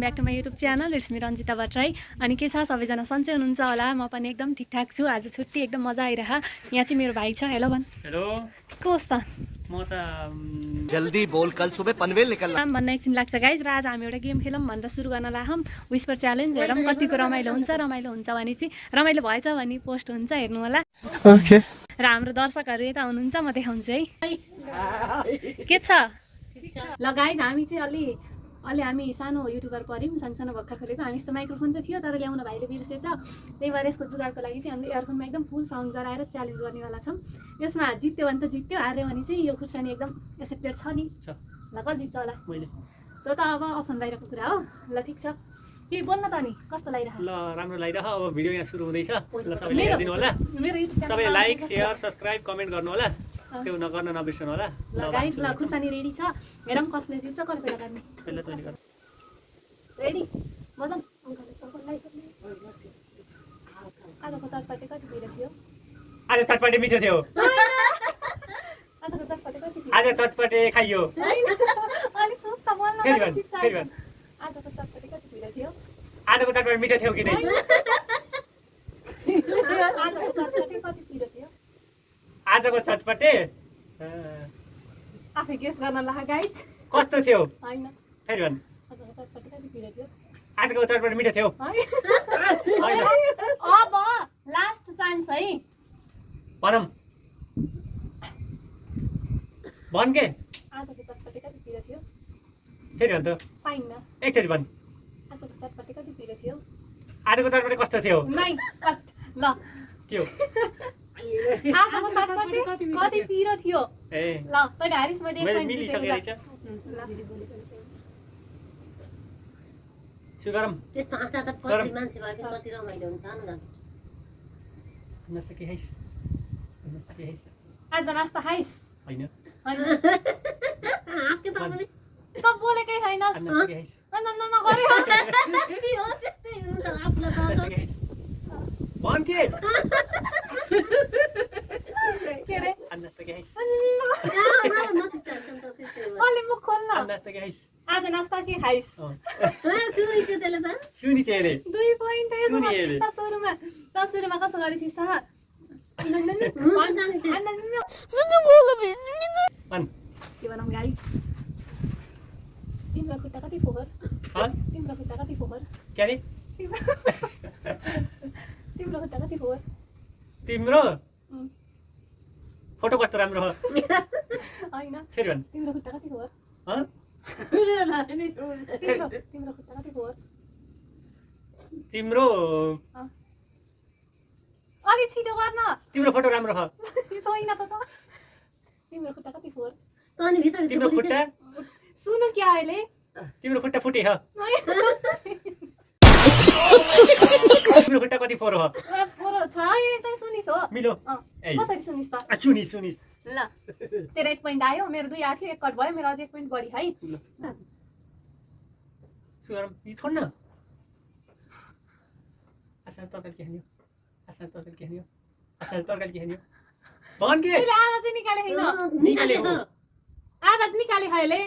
Back to my YouTube channel it's me Ranjita Bhattarai. अनि के छ सबैजना सन्चै हुनुहुन्छ होला? म पनि एकदम ठिकठाक छु। आज छुट्टी एकदम मजा आइरह। यहाँ चाहिँ मेरो भाइ छ। हेलो भन। हेलो कस्तो म त जल्दी बोल, कल सुबह पनवेल निकलना। नाम भन्न एकछिन लाग्छ गाइज। र आज हामी एउटा गेम खेलौँ भनेर सुरु गर्न लाग्यौँ। विस्पर च्यालेन्ज हेरौँ कतिको रमाइलो हुन्छ भने चाहिँ रमाइलो भएछ भने पोस्ट हुन्छ, हेर्नु होला। ओके। र हाम्रो दर्शकहरू यता हुनुहुन्छ, म देखाउँछु है। के छ ल गाइज, हामी चाहिँ अलि हामी सानो युट्युबर पऱ्यौँ। सानो भर्खर खोलेको। हामीसँग माइक्रोफोन चाहिँ थियो, तर ल्याउन भाइले बिर्सेछ। त्यही भएर यसको जुगाडको लागि चाहिँ हामीले एयरफोनमा एकदम फुल साउन्ड गराएर च्यालेन्ज गर्नेवाला छौँ। यसमा जित्यो भने त जित्यो, हार्यो भने चाहिँ यो खुर्सानी एकदम एक्सेप्टेड छ नि। ल कति जित्छ होला त्यो त अब अप्सन बाहिरको कुरा हो। ल ठिक छ, केही बोल्न त नि कस्तो लागिरह? ल राम्रो लागिरह। अब भिडियो यहाँ सुरु हुँदैछ। ल सबैले हेरिदिनु होला। मेरो युट्युब सबैले लाइक सेयर सब्सक्राइब कमेन्ट गर्नु होला। त्यो गर्न नबिर्सनु होला। ल गाइस, ल खुर्सानी रेडी छ। हेरौँ कसले जित्छ। कति बेला गर्ने? पहिला तैँले गर। रेडी मजाम। आजको चटपटे कति पिरो थियो? आज चटपटे मिठो थियो। आजको चटपटे कति पिरो? आज चटपटे खाइयो। अलि सुस्त बोल्न फेरि भन्, फेरि भन्। आजको चटपटे कति पिरो थियो? आजको चटपटे मिठो थियो कि नै? आजको चटपटे कति पिरो थियो? आजको चटपटे आफै गेस गर्न लाग गाइज। कस्तो थियो? हैन, फेरि भन्। आजको चटपटे कति पिरो थियो? आजको चटपटे मिठो थियो। अब लास्ट चान्स है। भनौँ भन् के? आजको चटपटे कति पिरो थियो? फेरि भन् त। पाइन्न। एकचोटि भन्। आजको चटपटे कति पिरो थियो? आजको चटपटे कस्तो थियो? नाइ कट। ल के हो? आजको चटपटे कति पिरो थियो? ए ल तैँले हारिस, मैले 1 मैले पोइन्ट मिलिसकेको रहेछ। सुरु गरौँ। त्यस्तो आँखा त कति मान्छे भए पनि कति रमाइलो हुन्छ नि त। नास्ता के खाइस? नास्ता के खाइस? आज नास्ता खाइस? हैन। हैन हाँस के तपाईँले त बोलेकै छैनस्। आज नास्ता के खाइस? नगरे के हो त्यस्तै हुन्छ आफूलाई नास्ता त। के खाइस? भन् के? के रे? आज नास्ता के खाइस? अलि मुख खोल्न। आज नास्ता के खाइस? आज नास्ता के खाइस? सुनि त्यो त्यसले त सुनि चाहिँ अरे। 2 पोइन्ट यसमा। सुनि अरे। त सुरुमा कसो गरे थिइस् त? भन्। के भनौँ गाइस? तिम्रो खुट्टा कति फोहोर? तिम्रो खुट्टा कति फोहोर? के अरे? तिम्रो खुट्टा कति फोहोर? तिम्रो फोटो कस्तो राम्रो हो। हैन, फेरि भन्। तिम्रो खुट्टा कति फोहोर? तिम्रो खुट्टा कति फोहोर? तिम्रो अलि छिटो गर्न। तिम्रो फोटो राम्रो हो। छैन त। तिम्रो खुट्टा कति फोहोर? अनि भित्र तिम्रो खुट्टा सुन्नु क्या अहिले? तिम्रो खुट्टा फुटे हो। तिम्रो खुट्टा कति फोहोर हो? फोहोर छ यतै सुनिस् हो? मिलो। ए कसरी सुनिस् त? सुनिस सुनिस। ल तेरो 1 पोइन्ट आयो, मेरो 2 आएको थियो, 1 कट भयो, मेरो अझै 1 पोइन्ट बढी है। सुगरम यी छोड् न। आसाज तरकारी के खाने हो? आसाज तरकारी के खाने हो? आसाज तरकारी के खाने हो? भन् के? मैले आवाज चाहिँ निकाले छैन। निकाले हो। आवाज निकाले अहिले।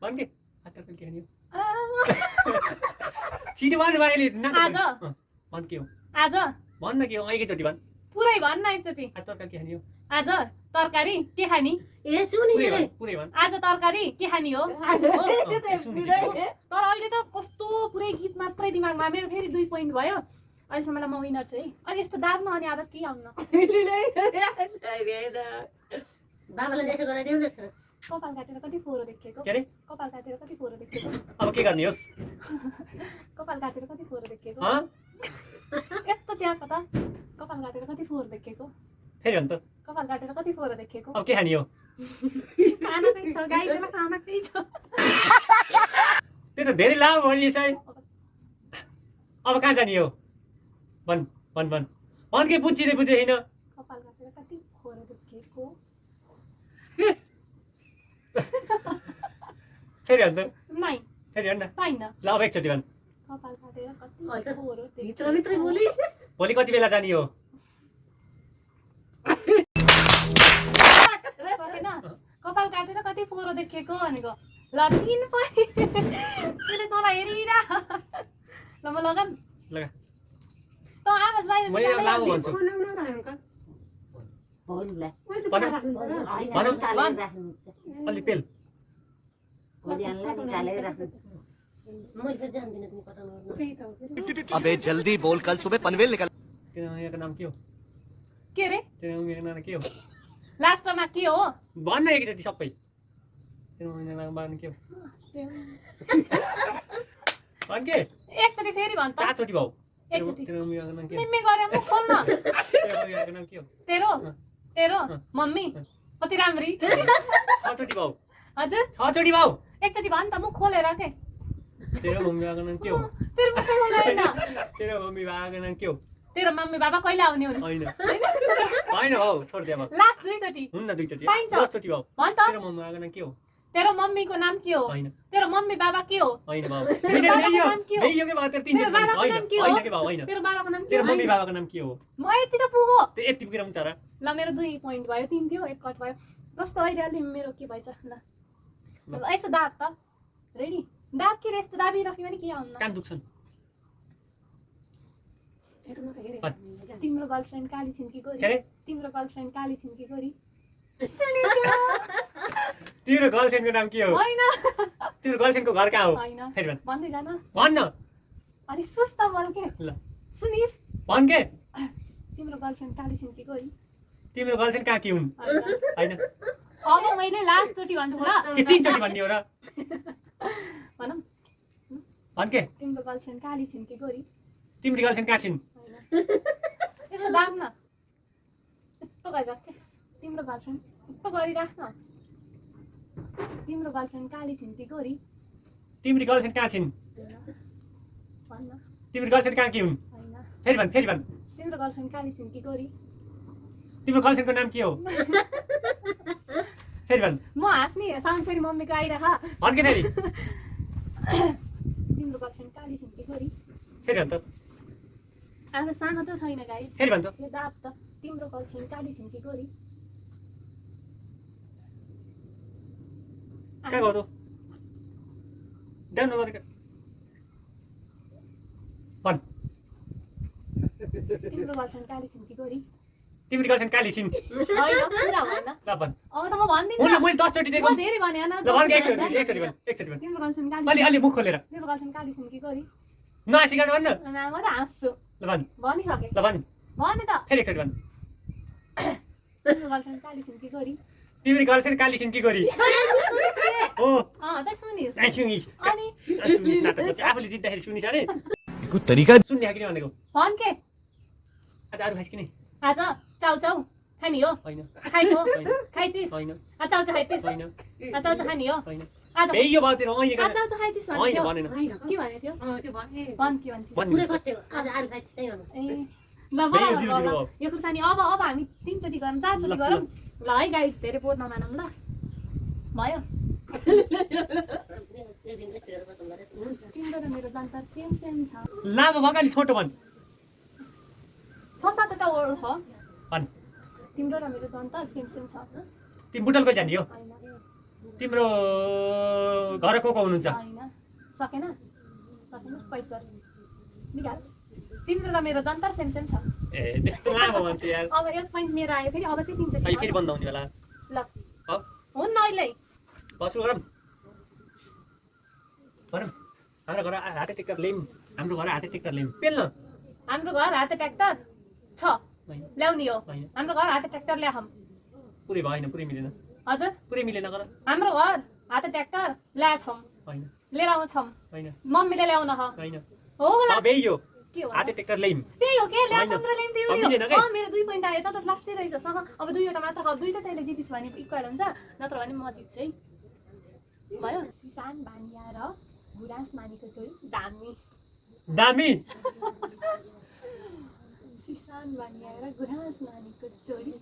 भन् के? आज तरकारी के खाने हो? छिटो भन् भाइले न। आज भन् के हो? आज भन् न के हो? एकैचोटि भन्। पुरै भन्न एकचोटि। आज तरकारी के खाने हो? आज तरकारी के खानी? ए सुनि पुरै रे भन्, पुरै भन्। आज तरकारी के खानी हो? सुनि चाहिँ। तर अहिले त कस्तो पुरै गीत मात्रै दिमागमा। मेरो फेरि 2 पोइन्ट भयो। अहिलेसम्मलाई म विनर छु है। अनि यस्तो दाब्न अनि आवाज केही आउन। बाबालाई यसो गराइदेऊ न। कपाल काटेर कति फोहोर देखेको? के अरे? कपाल काटेर कति फोहोर देखेको? अब के गर्ने होस्? कपाल काटेर कति फोहोर देखेको? यस्तो च्याको त। कपाल काटेर कति फोहोर देखेको? फेरि भन् त। कपाल काटेर कति फोहोर देखेको? अब के खाने हो? खाना चाहिँ छ गाइजलाई, खाना केही छ। त्यो त धेरै लामो भयो नि यसै। अब कहाँ जाने हो? भन् भन् भन् भन् के बुझ्दै छैन। कपाल काटेर कति फोहोर देखेको? फेरि भन् त। नाइ फेरि भन् न। पाइन्न। ल अब एकचोटि भन्। कपाल काटेर कति फोहोर देखेको? भित्र बोली भोलि कति बेला जाने हो? कपाल काटेर कति फोहोर देखेको भनेको? ल 3 पोइन्ट त्यसले तँलाई हेरिरह ल म लगाम लगा त आवाज बाहिर मैले निकाल्दै लागु हाल्ने। भन्छु भोलिलाई भनौँ निकालेर राख्नु अलि पेल भोलिहाल्ला निकालेर राख्नु मैले त जान्दिनँ तिमी कता गर्नु अबे जल्दी बोल कल सुबह पनवेल निकल तेरो मम्मीको नाम के हो के रे तेरो मम्मीको नाम के हो लास्टमा के हो भन्न एकचोटि सबै तेरो मम्मीको नाम के हो भन् के एकचोटि फेरि भन् त चारचोटि भाउ एकचोटि तेरो मम्मीको नाम के हो मिम्मी गरे म खोल्न तेरो मम्मीको नाम के हो तेरो तेरो मम्मी कति राम्री छचोटि भाउ हजुर छचोटि भाउ एकचोटि भन् त मुख खोलेर के तेरो मम्मीको नाम के हो तेरो मुख खोलेर तेरो मम्मी बाबाको नाम के हो तेरो मम्मी बाबा कहिले आउने हुन् होइन होइन भाउ छोड दे अब लास्ट दुईचोटि हुन्न दुईचोटि पाइन्छ। दसचोटि भाउ भन् त तेरो मम्मीको नाम के हो तेरो मम्मीको नाम के हो होइन तेरो मम्मी बाबा के हो होइन भाउ तेरो बाबाको नाम के हो? के भाउ तेरो तेरो बाबाको नाम के हो होइन के भाउ होइन तेरो बाबाको नाम के तेरो हो मम्मी बाबाको नाम के हो म यति त पुगो त्यो यति पुगेर हुन्छ र ल मेरो 2 पोइन्ट भयो 3 थियो 1 कट भयो कस्तो अहिले अलि मेरो के भएछ ल यस्तो दाब त रेडी दाब के रे यस्तो दाबिराख्यो भने के आउन्न कान दुख्छन् तिम्रो गर्लफ्रेन्ड काली छिन्की के गोरी अरे तिम्रो गर्लफ्रेन्ड काली छिन्की गोरी तिम्रो गर्लफ्रेन्डको नाम के हो होइन तिम्रो गर्लफ्रेन्डको घर कहाँ हो होइन फेरि भन् भन्दै जान भन्न अलि सुस्त मन के ल सुनिस् भन् के तिम्रो गर्लफ्रेन्ड काली छिन्की गोरी तिम्रो गर्लफ्रेन्ड कहाँ के हुन् होइन होइन अब मैले लास्ट चोटि भन्छु ल के तिनचोटि भन्ने हो र भनौँ भन् के तिम्रो गर्लफ्रेन्ड काली छिन्की गोरी तिम्रो गर्लफ्रेन्ड कहाँ छिन् होइन यसो दाब न यस्तो गरिराख के तिम्रो गर्लफ्रेन्ड यस्तो गरिराख न तिम्रो गर्लफ्रेन्ड काली छिन्की गोरी तिम्रो गर्लफ्रेन्ड कहाँ छिन् भन्न तिम्रो गर्लफ्रेन्ड कहाँ के हुन् होइन फेरि भन् तिम्रो गर्लफ्रेन्ड काली छिन्की गोरी तिम्रो गर्लफ्रेन्डको नाम के हो फेरि भन् म हाँस्ने साउन्ड फेरि मम्मीको आइरह भन् के फेरि तिम्रो गर्लफ्रेन्ड काली छिन्की गोरी फेरि भन् त अब सानो त छैन गाइस फेरि भन् त यो दाब त तिम्रो गर्लफ्रेन्ड काली छिन्की गोरी कहाँ गयो त डाउन गरेको भन् तिम्रो गर्लफ्रेन्ड काली छिन्की गोरी तिम्रो गर्लफ्रेन्ड काली छिन् होइन पुरा भएन ल भन् अब त म भन्दिनँ हुन त मैले 10 चोटि दिएको म धेरै भने न ल भन् एकचोटि भन् तिम्रो गर्लफ्रेन्ड काली अलि अलि मुख खोलेर तिम्रो गर्लफ्रेन्ड काली छिन्की गोरी नहाँसिकन भन्न म त हाँस्छु ल भन् भनिसकेँ ल भन् भने त फेरि एकचोटि भन् तिम्रो गर्लफ्रेन्ड काली छिन्की गोरी तिम्रो गर्लफ्रेन्ड काली छिन् के गरी सुनिस् रे हो त सुनिस् सुनिस् अनि सुनिस् नाटक आफूले जित्दाखेरि सुनिस् अरे कोई तरीका सुन्ने किन भनेको भन् के आज अरू खाइस् किन आज चाउ चाउ खानी हो होइन खाइ हो खाइतिस होइन आज चाउ चाउ खाइतिस होइन आज चाउ चाउ खानी हो होइन आज यो भयो तेरो अहिले आज चाउ चाउ खाइतिस होइन भन्थ्यो भनेन के भनेको थियो त्यो भने भन् के भन्थ्यो भन्नु पुरै कट्यो आज आलु खाइ त्यही गर्नु ए ल यो खुर्सानी अब हामी 3 चोटि गरौँ 4 चोटि गरौँ ल है गाइस धेरै बोर नमानौँ ल भयो एक दिन यस्तो गरेर बसौँ गरे तिम्रो र मेरो जन्तर सेम सेम छ लामो भगाली छोटो भन् 6-7 वर्ड हो भन् तिम्रो र मेरो जन्तर सेम सेम छ तिमी बुटल कहिले जाने हो होइन तिम्रो घर को हुनुहुन्छ होइन सकेन पैट गर निकाल तिम्रो र मेरो जन्तर सेम सेम छ ए त्यस्तो लामो भन्छ यार अब एक पोइन्ट मेरो आयो फेरि अब चाहिँ 3 चोटि अहिले फेरि बन्द हुने बेला ल हो हुन्न अहिले बसु गरौँ हाम्रो घर हाते टेक्टर ल्याउँ हाम्रो घर हाते टेक्टर ल्याउँ पेल्न हाम्रो घर हाते ट्र्याक्टर छ होइन ल्याउने हो होइन हाम्रो घर हाते ट्र्याक्टर ल्याखौँ पुरै भएन पुरै मिलेन हजुर पुरै मिलेन गर हाम्रो घर हाते ट्र्याक्टर ल्याछौँ होइन लिएर आउँछौँ होइन मम्मीले ल्याउन ह होइन हो होला अब यो के हो हाते टेक्टर ल्याउँ त्यही हो के ल्याछौँ र ल्याउँ अब मिलेन त्यो के? मेरो 2 पोइन्ट आयो त लास्टै रहेछ सँग अब 2वटा मात्र अब 2टा तैँले जितिस् भने इक्वल हुन्छ नत्र भने म जित्छु है भयो सिसान भानिया र गुराँस मानीको जोडी दामी दामी सिसान भानिया र गुराँस मानीको जोडी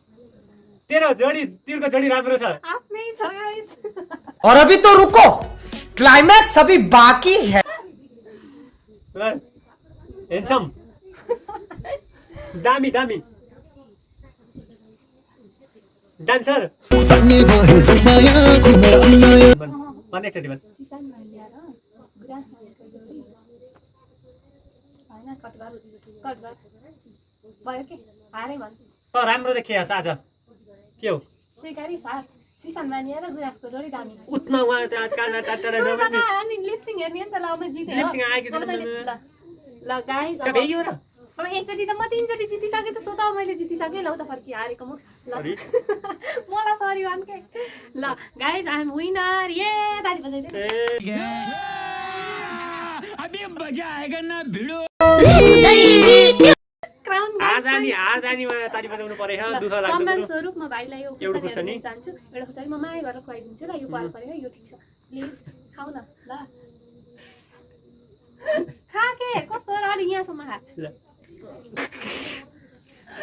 तेरो जोडी राम्रो छ आफ्नै छ गाइस और अभी तो रुको क्लाइमैक्स अभी बाकी है ल हेन्सम दामी डान्सर भन् एकचोटि भन् सिसानमा ल्याएर गुराँसमा हालेको जोडी होइन कटगर भयो के हारे भन्छ राम्रो देखिया आज के हो स्वीकारी सार सिसानमा ल्याएर गुराँसको जोडी दामी उठ्न उहाँ त्यहाँ काना टाटा नभन्ने अनि लिप्सिङ हेर्ने नि त ल म जितेँ हो लिप्सिङ आएको अब तैँले ल गाइस अब भेगियो र अब एकचोटि त म 3 चोटि जितिसकेँ त सोता मैले जितिसकेँ ल उता फर्की हारेको म ल मलाई सरी भन् के ल गाइस आई एम विनर ये ताली बजाइदे अभी मजा आएगा ना भिडो क्राउन आज आनीमा ताली बजाउनु पर्यो ह दुःख सम्मान लाग्दो स्वरूप म भाइलाई यो एउटा खुर्सानी खुर्सानी। दिन चाहन्छु एउटा खुर्सानी म माया गरेर खुवाइदिन्छु ल यो पार पर्यो यो ठिक छ प्लिज खाऊ न ल खा के कस्तो अलि यहाँसम्म खा ल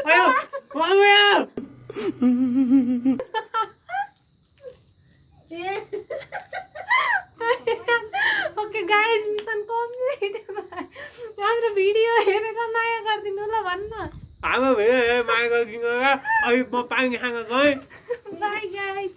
आयो आयो ओके गाइस मिसन कम्प्लिट हाम्रो भिडियो हेरेर माया गरिदिनु ल भन्न आमा भयो माया गरिङ अहिले म पानी खान गएँ बाई गाइस